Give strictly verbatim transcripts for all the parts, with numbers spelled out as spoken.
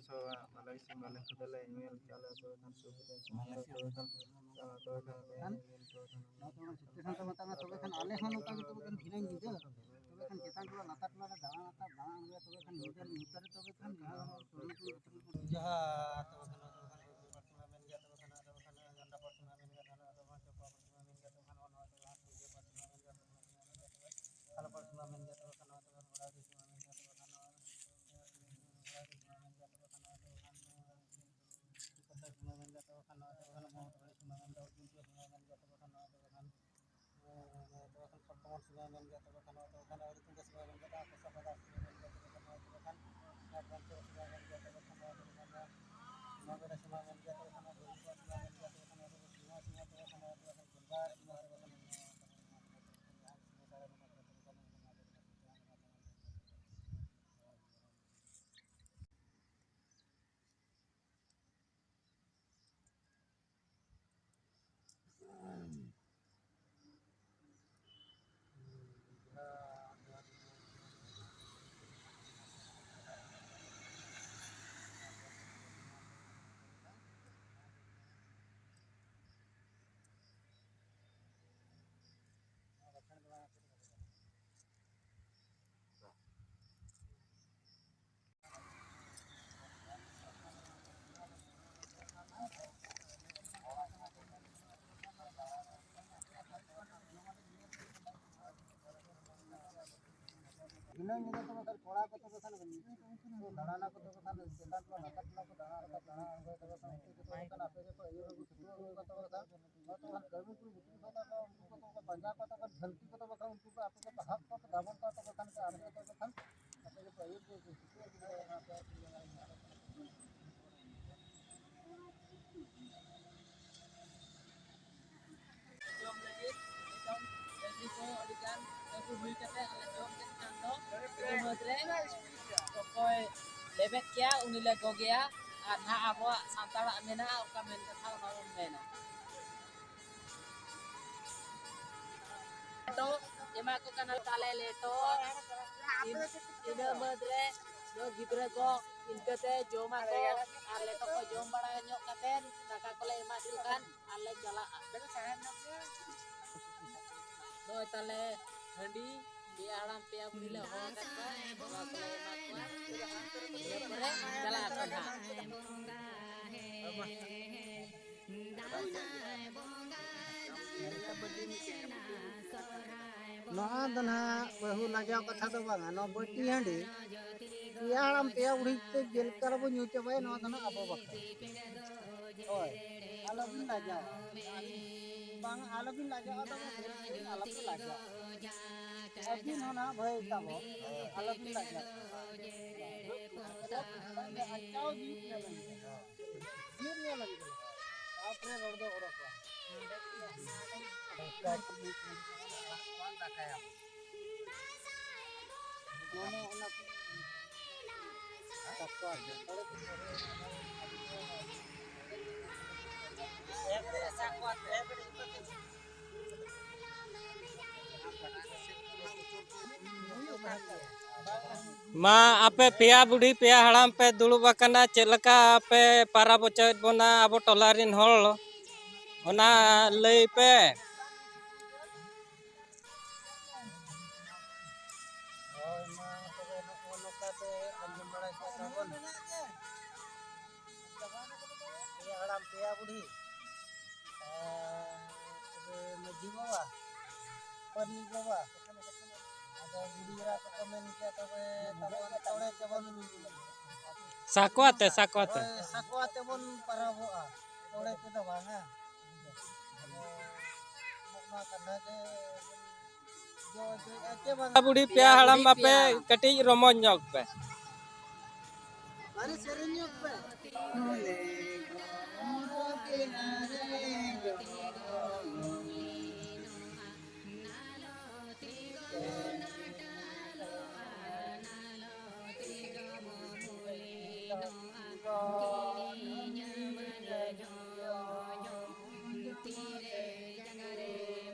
ᱥᱚ ᱵᱟᱞᱮ ᱤᱥᱤᱱ ᱵᱟᱞᱮ ᱠᱷᱟᱫᱟ ᱞᱮ ᱧᱮᱞ ᱠᱮᱜᱼᱟ ᱞᱮ, ᱛᱚᱵᱮ ᱠᱷᱟᱱ ᱥᱩᱠ ᱛᱮ ᱛᱚᱵᱮ ᱠᱷᱟᱱ, ᱛᱚᱵᱮ ᱠᱷᱟᱱ ᱱᱚᱣᱟ ᱛᱚᱵᱮ ᱠᱷᱟᱱ ᱥᱚᱛᱭᱚ ᱥᱟᱱᱛᱚ ᱢᱟᱛᱟᱝᱟ, ᱛᱚᱵᱮ ᱠᱷᱟᱱ ᱟᱞᱮ ᱦᱚᱸ ᱱᱚᱝᱠᱟ ᱜᱮ ᱛᱚᱵᱮ ᱠᱷᱟᱱ ᱫᱷᱤᱱᱟᱹᱝ ᱧᱤᱫᱟᱹ, ᱛᱚᱵᱮ ᱠᱷᱟᱱ ᱪᱮᱛᱟᱱ ᱴᱚᱞᱟ ᱞᱟᱛᱟᱨ ᱴᱚᱞᱟ ᱨᱮ ᱫᱟᱬᱟ ᱟᱠᱟᱫ, ᱫᱟᱬᱟ ᱟᱬᱜᱚᱭᱟ, ᱛᱚᱵᱮ ᱠᱷᱟᱱ ᱧᱤᱫᱟᱹ ᱧᱩᱛᱟᱹᱨ ᱨᱮ ᱛᱚᱵᱮ ᱠᱷᱟᱱ ᱡᱟᱦᱟᱸ ᱦᱚᱲ ᱠᱚ ᱡᱟᱦᱟᱸ ᱛᱚᱵᱮ ᱠᱷᱟᱱ ᱱᱚᱣᱟ ᱛᱚᱵᱮ ᱠᱷᱟᱱ ᱯᱟᱨᱥᱚᱱᱟᱞ ᱢᱮᱱ ᱜᱮᱭᱟ, ᱛᱚᱵᱮ ᱠᱷᱟᱱ ᱱᱚᱣᱟ ᱛᱚᱵᱮ ᱠᱷᱟᱱ ᱜᱟᱱᱰᱟ ᱯᱟᱨᱥᱚᱱᱟᱞ ᱢᱮᱱ ᱜᱮᱭᱟ, ᱛᱚᱵᱮ ᱠᱷᱟᱱ ᱱᱚᱣᱟ ᱛᱚᱵᱮ ᱠᱷᱟᱱ ᱥᱩᱨᱡᱚ ᱯᱟᱨᱥᱚᱱᱟᱞ ᱢᱮᱱ ᱜᱮᱭᱟ, ᱛᱚᱵᱮ ᱠᱷᱟᱱ ᱱᱚᱣᱟ ᱛᱚᱵᱮ ᱠᱷᱟᱱ ᱠᱟᱞᱟ ᱯᱟᱨᱥᱚᱱᱟᱞ ᱢᱮᱱ ᱜᱮᱭᱟ, ᱛᱚᱵᱮ ᱠᱷᱟᱱ ᱱᱚᱣᱟ ᱛᱚᱵᱮ ᱠᱷᱟᱱ ᱜᱚᱲᱟ ᱯᱟᱨᱥᱚᱱᱟᱞ ᱢᱮᱱ ᱜᱮᱭᱟ, ᱛᱚᱵᱮ ᱠᱷᱟᱱ ᱱᱚᱣᱟ ᱛᱚᱵᱮ ᱠᱷᱟᱱ ᱜᱚᱲᱟ ᱯᱟᱨᱥᱚᱱᱟᱞ ᱢᱮᱱ ᱜᱮᱭᱟ, ᱛᱚᱵᱮ ᱠᱷᱟᱱ ᱱᱚᱣᱟ ᱛᱚᱵᱮ ᱠᱷᱟᱱ ᱠᱟᱛᱷᱟ ᱥᱤᱢᱟᱹ ᱢᱮᱱ ᱜᱮᱭᱟ, ᱛᱚᱵᱮ ᱠᱷᱟᱱ ᱱᱚᱣᱟ ᱛᱚᱵᱮ ᱠᱷᱟᱱ ᱢᱚᱦᱚᱛ ᱵᱟᱲᱤ ᱥᱤᱢᱟᱹ ᱢᱮᱱ ᱜᱮᱭᱟ, ᱩᱨᱡᱩᱱ ᱥᱤᱢᱟᱹ ᱢᱮᱱ ᱜᱮᱭᱟ, ᱛᱚᱵᱮ ᱠᱷᱟᱱ ᱱᱚᱣᱟ ᱛᱚᱵᱮ ᱠᱷᱟᱱ ᱛᱚᱵᱮ ᱠᱷᱟᱱ ᱥᱚᱠᱨᱚᱢᱚᱬ ᱥᱤᱢᱟᱹ ᱢᱮᱱ ᱜᱮᱭᱟ, ᱛᱚᱵᱮ ᱠᱷᱟᱱ ᱱᱚᱣᱟ ᱛᱚᱵᱮ ᱠᱷᱟᱱ ᱨᱤᱛᱩᱝᱜᱟ ᱥᱤᱢᱟᱹ ᱢᱮᱱ ᱜᱮᱭᱟ, ᱛᱚᱵᱮ ᱠᱷᱟᱱ ᱠᱚᱥᱟ ᱯᱟᱫᱟ ᱥᱤᱢᱟᱹ ᱢᱮᱱ ᱜᱮᱭᱟ, ᱛᱚᱵᱮ ᱠᱷᱟᱱ ᱱᱚᱣᱟ ᱛᱚᱵᱮ ᱠᱷᱟᱱ ᱱᱚᱣᱟ ᱯᱚᱧᱪᱚ ᱥᱤᱢᱟᱹ ᱢᱮᱱ ᱜᱮᱭᱟ, ᱛᱚᱵᱮ ᱠᱷᱟᱱ ᱱᱚᱣᱟ ᱛᱚᱵᱮ ᱠᱷᱟᱱ ᱱᱚᱣᱟ ᱵᱮᱲᱟ ᱥᱤᱢᱟᱹ ᱢᱮᱱ ᱜᱮᱭᱟ, ᱛᱚᱵᱮ ᱠᱷᱟᱱ ᱱᱚᱣᱟ ᱛᱚᱵᱮ ᱠᱷᱟᱱ ᱥᱤᱢᱟᱹ ᱥᱤᱢᱟᱹ, ᱛᱚᱵᱮ ᱠᱷᱟᱱ ᱱᱚᱣᱟ ᱛᱚᱵᱮ ᱠᱷᱟᱱ ᱜᱮᱞᱵᱟᱨ ᱥᱤᱢᱟᱹ, ᱛᱚᱵᱮ ᱠᱷᱟᱱ ᱱᱚᱣᱟ ᱛᱚᱵᱮ ᱠᱷᱟᱱ ᱡᱟᱦᱟᱸ ᱥᱤᱢᱟᱹ ᱫᱟᱲᱮ ᱢᱮᱱᱟᱜ ᱛᱟᱵᱚᱱᱟ, ᱛᱚᱵᱮ ᱠᱷᱟᱱ ᱱᱚᱣᱟ ᱛᱚᱵᱮ ᱠᱷᱟᱱ ᱫᱷᱤᱱᱟᱹᱝ ᱧᱤᱫᱟᱹ ᱛᱚᱵᱮ ᱠᱷᱟᱱ ᱠᱚᱲᱟ ᱠᱚ ᱛᱚᱵᱮ ᱠᱷᱟᱱ ᱫᱟᱬᱟᱱᱟ ᱠᱚ ᱛᱚᱵᱮ ᱠᱷᱟᱱ ᱪᱮᱛᱟᱱ ᱴᱚᱞᱟ ᱞᱟᱛᱟᱨ ᱴᱚᱞᱟ ᱠᱚ ᱫᱟᱬᱟ ᱨᱟᱠᱟᱵ ᱫᱟᱬᱟ ᱟᱬᱜᱚᱭ ᱛᱚᱵᱮ ᱠᱷᱟᱱ ᱩᱱᱠᱩ ᱠᱚ ᱛᱚᱵᱮ ᱠᱷᱟᱱ ᱟᱯᱮ ᱜᱮᱠᱚ ᱟᱹᱭᱩᱨ ᱟᱹᱜᱩ ᱥᱩᱛᱩᱜ ᱟᱹᱜᱩ ᱠᱚᱣᱟ ᱛᱚᱵᱮ ᱠᱷᱟᱱ ᱱᱚᱣᱟ ᱛᱚᱵᱮ ᱠᱷᱟᱱ ᱠᱟᱹᱢᱤ ᱠᱚ ᱜᱩᱯᱤ ᱠᱚ ᱛᱚᱵᱮ ᱠᱷᱟᱱ ᱩᱱᱠᱩ ᱠᱚ ᱛᱚᱵᱮ ᱠᱷᱟᱱ ᱡᱷᱟᱹᱱᱴᱤ ᱠᱚ ᱛᱚᱵᱮ ᱠᱷᱟᱱ ᱩᱱᱠᱩ ᱠᱚ ᱟᱯᱮ ᱜᱮ ᱯᱟᱲᱦᱟᱜ ᱠᱚ ᱫᱟᱵᱚᱱ ᱠᱚᱣᱟ ᱛᱚᱵᱮ ᱠᱷᱟᱱ ᱟᱯᱮ ᱜᱮ ᱛᱚᱵᱮ ᱠᱷᱟᱱ ᱟᱯᱮ ᱜᱮ ᱟᱹᱭᱩᱨ ᱠᱚ ᱥᱩᱛᱩᱜ ᱟᱹᱜᱩ ᱠᱚᱣᱟ ᱚᱱᱟ ᱯᱮ ᱡᱚᱢ ᱞᱟᱹᱜᱤᱫ ᱮᱠᱫᱚᱢ ᱰᱟᱹᱝᱨᱤ ᱠᱚ ᱟᱹᱰᱤ ᱜᱟᱱ ᱟᱹᱜᱩ ᱦᱩᱭ ᱠᱟᱛᱮ ᱟᱞᱮ ᱡᱚᱢ ᱠᱮᱫ ᱠᱷᱟᱱ ᱫᱚ ᱤᱱᱟᱹ ᱢᱟᱹᱫᱽ ᱨᱮ ᱚᱠᱚᱭ ᱞᱮᱵᱮᱫ ᱠᱮᱭᱟ ᱩᱱᱤ ᱞᱮ ᱜᱚᱜᱮᱭᱟ᱾ ᱟᱨ ᱱᱟᱦᱟᱜ ᱟᱵᱚᱣᱟᱜ ᱥᱟᱱᱛᱟᱲᱟᱜ ᱢᱮᱱᱟᱜᱼᱟ, ᱚᱠᱟ ᱢᱮᱱ ᱠᱟᱛᱷᱟ ᱚᱱᱟ ᱵᱚᱱ ᱢᱮᱱᱟ᱾ ᱞᱮᱴᱚ ᱮᱢᱟ ᱠᱚ ᱠᱟᱱᱟ ᱛᱟᱞᱮ ᱞᱮᱴᱚ᱾ ᱤᱱ-, ᱤᱱᱟᱹ ᱢᱟᱹᱫᱽ ᱨᱮ ᱫᱚ ᱜᱤᱫᱽᱨᱟᱹ ᱠᱚ ᱤᱱᱠᱟᱹᱛᱮ ᱡᱚᱢᱟᱠᱚ ᱟᱨ ᱞᱮᱴᱚ ᱠᱚ ᱡᱚᱢ ᱵᱟᱲᱟ ᱧᱚᱜ ᱠᱟᱛᱮ ᱫᱟᱠᱟ ᱠᱚᱞᱮ ᱮᱢᱟ ᱠᱚ ᱠᱷᱟᱱ ᱟᱨ ᱞᱮ ᱪᱟᱞᱟᱜᱼᱟ᱾ ᱱᱚᱜᱼᱚᱭ ᱛᱟᱞᱮ ᱦᱟᱺᱰᱤ ᱯᱮᱭᱟ ᱦᱟᱲᱟᱢ ᱯᱮᱭᱟ ᱵᱩᱲᱦᱤ ᱞᱮ ᱦᱚᱦᱚ ᱟᱠᱟᱫ ᱠᱚᱣᱟ, ᱱᱚᱣᱟ ᱠᱚᱞᱮ ᱮᱢᱟ ᱠᱚᱣᱟ᱾ ᱤᱱᱟᱹ ᱯᱚᱨᱮ ᱪᱟᱞᱟᱜ ᱟᱠᱚ ᱱᱟᱦᱟᱜ᱾ ᱱᱚᱣᱟ ᱫᱚ ᱱᱟᱦᱟᱜ ᱵᱟᱹᱦᱩ ᱞᱟᱡᱟᱣ ᱠᱟᱛᱷᱟ ᱫᱚ ᱵᱟᱝᱟ, ᱱᱚᱣᱟ ᱵᱟᱹᱴᱤ ᱦᱟᱺᱰᱤ ᱯᱮᱭᱟ ᱦᱟᱲᱟᱢ ᱯᱮᱭᱟ ᱵᱩᱲᱦᱤ ᱛᱮ ᱡᱮᱞᱮᱠᱟ ᱨᱮᱵᱚ ᱧᱩ ᱪᱟᱵᱟᱭᱟ, ᱱᱚᱣᱟ ᱫᱚ ᱱᱟᱦᱟᱜ ᱟᱵᱚ ᱵᱟᱠᱷᱨᱟ᱾ ᱦᱳᱭ, ᱟᱞᱚᱵᱤᱱ ᱞᱟᱡᱟᱣᱟ᱾ ᱵᱟᱝ, ᱟᱞᱚᱵᱤᱱ ᱞᱟᱡᱟᱣᱟ, ᱛᱟᱵᱚ ᱵᱷᱩᱞ ᱵᱷᱩᱞ ᱟᱞᱚᱯᱮ ᱞᱟᱡᱟᱣᱟ᱾ ᱟᱹᱵᱤᱱ ᱦᱚᱸ ᱱᱟᱦᱟᱜ ᱵᱷᱟᱹᱭ ᱛᱟᱵᱚ, ᱟᱞᱚᱵᱤᱱ ᱞᱟᱡᱟᱣᱟ᱾ ᱟᱪᱪᱷᱟ, ᱡᱤᱵᱽ ᱧᱮᱞ ᱞᱟᱹᱜᱤᱫ᱾ ᱛᱟᱯᱚᱨᱮ ᱨᱚᱲ ᱫᱚ ᱚᱰᱚᱠᱚᱜᱼᱟ᱾ ᱫᱟᱠᱟᱭᱟᱢ᱾ ᱢᱟᱢᱟ ᱚᱱᱟ ᱥᱟᱠᱣᱟ ᱛᱮ᱾ ᱢᱟ, ᱟᱯᱮ ᱯᱮᱭᱟ ᱵᱩᱰᱷᱤ ᱯᱮᱭᱟ ᱦᱟᱲᱟᱢ ᱯᱮ ᱫᱩᱲᱩᱵ ᱟᱠᱟᱱᱟ, ᱪᱮᱫ ᱞᱮᱠᱟ ᱯᱮ ᱯᱟᱨᱟᱵᱽ ᱦᱚᱪᱚᱭᱮᱫ ᱵᱚᱱᱟ ᱟᱵᱚ ᱴᱚᱞᱟ ᱨᱮᱱ ᱦᱚᱲ, ᱚᱱᱟ ᱞᱟᱹᱭ ᱯᱮ᱾ ᱦᱳᱭ, ᱢᱟ ᱛᱚᱵᱮ ᱱᱚᱜᱼᱚ ᱱᱚᱝᱠᱟ ᱯᱮ ᱟᱸᱡᱚᱢ ᱵᱟᱲᱟ ᱠᱮᱫ ᱛᱟᱵᱚᱱ᱾ ᱯᱮᱭᱟ ᱦᱟᱲᱟᱢ, ᱯᱮᱭᱟ ᱵᱩᱰᱷᱤ, ᱟᱨ ᱛᱚᱵᱮ ᱢᱟᱹᱡᱷᱤ ᱵᱟᱵᱟ, ᱯᱟᱨᱟᱱᱤᱠ ᱵᱟᱵᱟ, ᱟᱫᱚ ᱵᱩᱰᱷᱤ ᱮᱨᱟ ᱠᱚᱠᱚ ᱢᱮᱱ ᱠᱮᱭᱟ, ᱛᱚᱵᱮ ᱛᱟᱵᱚᱱ ᱛᱚᱲᱮ ᱛᱮᱵᱚᱱ, ᱥᱟᱠᱣᱟ ᱛᱮ, ᱥᱟᱠᱣᱟ ᱛᱮ᱾ ᱦᱳᱭ, ᱥᱟᱠᱣᱟ ᱛᱮᱵᱚᱱ ᱯᱟᱨᱟᱵᱚᱜᱼᱟ, ᱛᱚᱲᱮ ᱛᱮᱫᱚ ᱵᱟᱝᱟ᱾ ᱟᱫᱚ ᱱᱚᱜᱼᱚ ᱱᱚᱣᱟ ᱠᱟᱛᱷᱟ ᱜᱮ ᱵᱚᱱ ᱵᱩᱰᱷᱤ ᱯᱮᱭᱟ ᱦᱟᱲᱟᱢ ᱟᱯᱮ ᱠᱟᱹᱴᱤᱡ ᱨᱚᱢᱚᱡᱽ ᱧᱚᱜ ᱯᱮ᱾ ᱟᱨᱮ ᱥᱮᱨᱮᱧ ᱧᱚᱜ ᱯᱮ᱾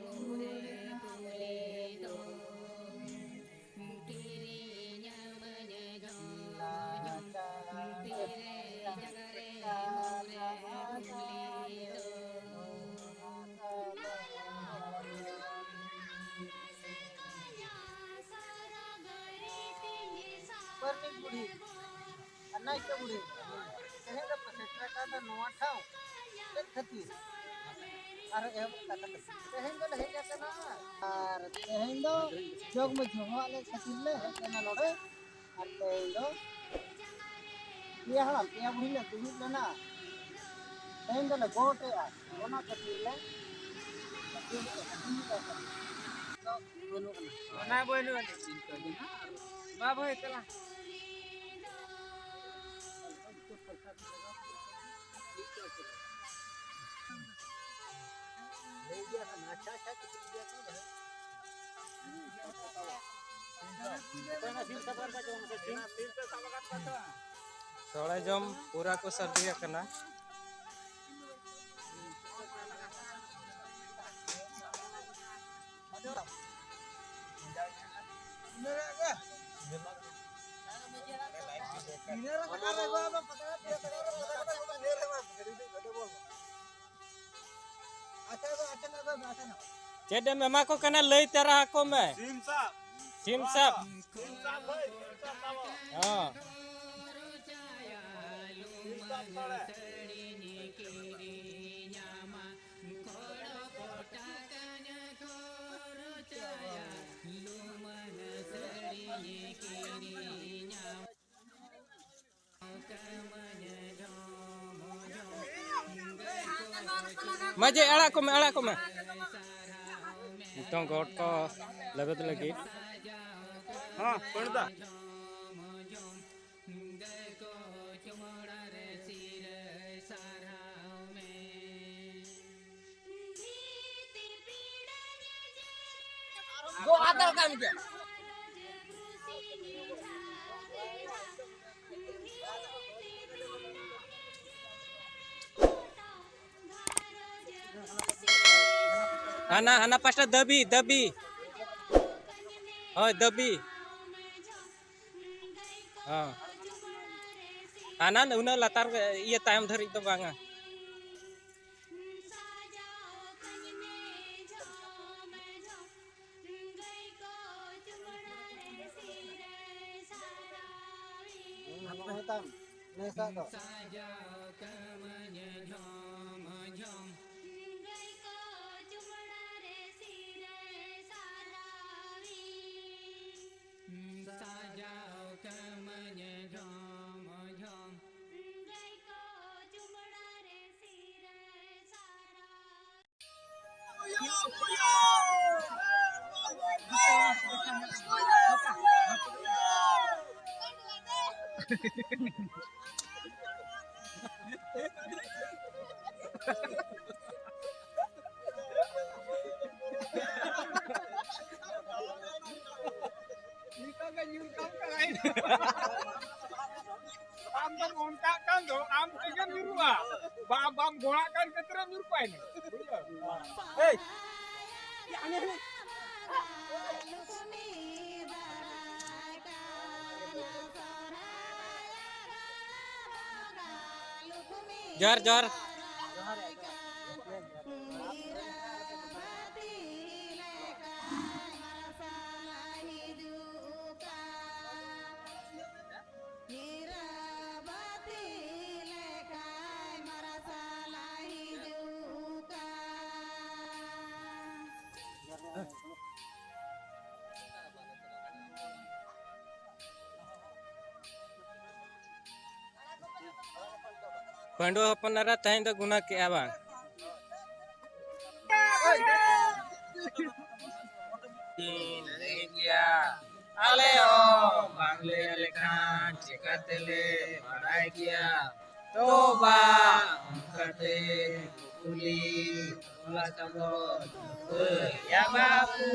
ᱵᱩᱲᱦᱤ ᱟᱨ ᱱᱟᱭᱠᱮ ᱵᱩᱲᱦᱤ ᱛᱮᱦᱮᱧ ᱫᱚ ᱥᱮᱴᱮᱨ ᱟᱠᱟᱫᱟ ᱱᱚᱣᱟ ᱴᱷᱟᱶ ᱪᱮᱫ ᱠᱷᱟᱹᱛᱤᱨ? ᱟᱨ ᱮᱦᱚᱵ ᱠᱟᱛᱷᱟ ᱫᱚ ᱛᱮᱦᱮᱧ ᱫᱚᱞᱮ ᱦᱮᱡ ᱟᱠᱟᱱᱟ ᱟᱨ ᱛᱮᱦᱮᱧ ᱫᱚ ᱡᱚᱜᱽ ᱢᱟᱹᱡᱷᱤ ᱦᱚᱦᱚᱣᱟᱫ ᱞᱮ ᱠᱷᱟᱹᱛᱤᱨ ᱞᱮ ᱦᱮᱡ ᱮᱱᱟ ᱱᱚᱰᱮ᱾ ᱟᱨ ᱛᱮᱦᱮᱧ ᱫᱚ ᱯᱮᱭᱟ ᱦᱟᱲᱟᱢ ᱯᱮᱭᱟ ᱵᱩᱲᱦᱤ ᱞᱮ ᱫᱩᱲᱩᱵ ᱞᱮᱱᱟ᱾ ᱛᱮᱦᱮᱧ ᱫᱚᱞᱮ ᱜᱚᱴ ᱮᱜᱼᱟ, ᱚᱱᱟ ᱠᱷᱟᱹᱛᱤᱨ ᱞᱮ ᱫᱩᱲᱩᱵ ᱟᱠᱟᱱᱟ᱾ ᱚᱱᱟ ᱵᱟᱹᱱᱩᱜ ᱟᱹᱱᱤᱡ᱾ ᱢᱟ ᱵᱷᱟᱹᱭ ᱪᱟᱞᱟᱜ᱾ ᱥᱚᱲᱮ ᱡᱚᱢ ᱯᱩᱨᱟ ᱠᱚ ᱥᱟᱹᱨᱫᱤ ᱟᱠᱟᱱᱟ᱾ ᱪᱮᱫ ᱮᱢ ᱮᱢᱟ ᱠᱚ ᱠᱟᱱᱟ? ᱞᱟᱹᱭ ᱛᱟᱨᱟ ᱟᱠᱚ ᱢᱮ᱾ ᱥᱤᱢ ᱥᱟᱵ᱾ ᱥᱤᱢ ᱥᱟᱵ᱾ ᱥᱤᱢ ᱥᱟᱵ ᱵᱷᱟᱹᱭ, ᱥᱤᱢ ᱥᱟᱵ ᱛᱟᱵᱚ᱾ ᱦᱚᱸ᱾ ᱥᱤᱢ ᱥᱟᱵ ᱛᱟᱵᱚ᱾ ᱢᱟᱡᱷᱮ ᱟᱲᱟᱜ ᱠᱚᱢᱮ, ᱟᱲᱟᱜ ᱠᱚᱢᱮ᱾ ᱱᱤᱛᱚᱝ ᱜᱚᱴ ᱠᱚ ᱞᱮᱵᱮᱫ ᱞᱟᱹᱜᱤᱫ᱾ ᱦᱚᱸ, ᱯᱟᱹᱲᱫᱟ᱾ ᱜᱚ ᱟᱫᱟᱞ ᱠᱟᱱ ᱜᱮᱭᱟ᱾ ᱦᱟᱱᱟ, ᱦᱟᱱᱟ ᱯᱟᱥᱴᱟ ᱫᱟᱹᱵᱤ, ᱫᱟᱹᱵᱤ᱾ ᱦᱳᱭ, ᱫᱟᱹᱵᱤ᱾ ᱦᱚᱸ᱾ ᱦᱟᱱᱟ ᱩᱱᱟᱹᱜ ᱞᱟᱛᱟᱨ, ᱤᱭᱟᱹ ᱛᱟᱭᱚᱢ ᱫᱷᱟᱹᱨᱤᱡ ᱫᱚ ᱵᱟᱝᱟ᱾ ᱱᱮᱥᱟᱜ ᱫᱚ᱾ ᱱᱤᱛᱚᱜ ᱫᱚ ᱧᱩᱨ ᱠᱟᱱ ᱠᱟᱱᱟᱭ᱾ ᱟᱢ ᱫᱚᱢ ᱚᱱᱠᱟᱜ ᱠᱟᱱ ᱫᱚ, ᱟᱢ ᱛᱮᱜᱮᱢ ᱧᱩᱨᱩᱜᱼᱟ᱾ ᱵᱟ-, ᱵᱟᱢ ᱜᱚᱲᱟᱜ ᱠᱟᱱ ᱠᱷᱟᱹᱛᱤᱨ ᱮᱢ ᱧᱩᱨ ᱠᱚᱜᱼᱟ ᱤᱱᱟᱹ᱾ ᱵᱩᱡᱷᱟᱹᱣ? ᱮᱭ! ᱡᱚᱦᱟᱨ, ᱡᱚᱦᱟᱨ᱾ ᱦᱤᱨᱟᱹ ᱵᱟᱹᱛᱤ ᱞᱮᱠᱟᱭ ᱢᱟᱨᱥᱟᱞ ᱦᱤᱡᱩᱜ ᱠᱟᱱ᱾ ᱯᱟᱺᱰᱩᱣᱟᱹ ᱦᱚᱯᱚᱱ ᱮᱨᱟ ᱛᱮᱦᱮᱧ ᱫᱚ ᱜᱩᱱᱟᱹ ᱠᱮᱜᱼᱟ ᱵᱟᱝ? ᱞᱟᱹᱭ ᱜᱮᱭᱟ, ᱟᱞᱮ ᱦᱚᱸ ᱵᱟᱝᱞᱮ ᱞᱮᱠᱷᱟᱱ ᱪᱮᱠᱟᱛᱮᱞᱮ ᱵᱟᱲᱟᱭ ᱠᱮᱭᱟ? ᱛᱚ ᱵᱟ, ᱚᱱᱠᱟᱛᱮ ᱠᱩᱠᱞᱤ ᱚᱞᱟ ᱪᱟᱸᱫᱚ ᱵᱷᱟᱹᱭᱟ ᱵᱟᱹᱵᱩ᱾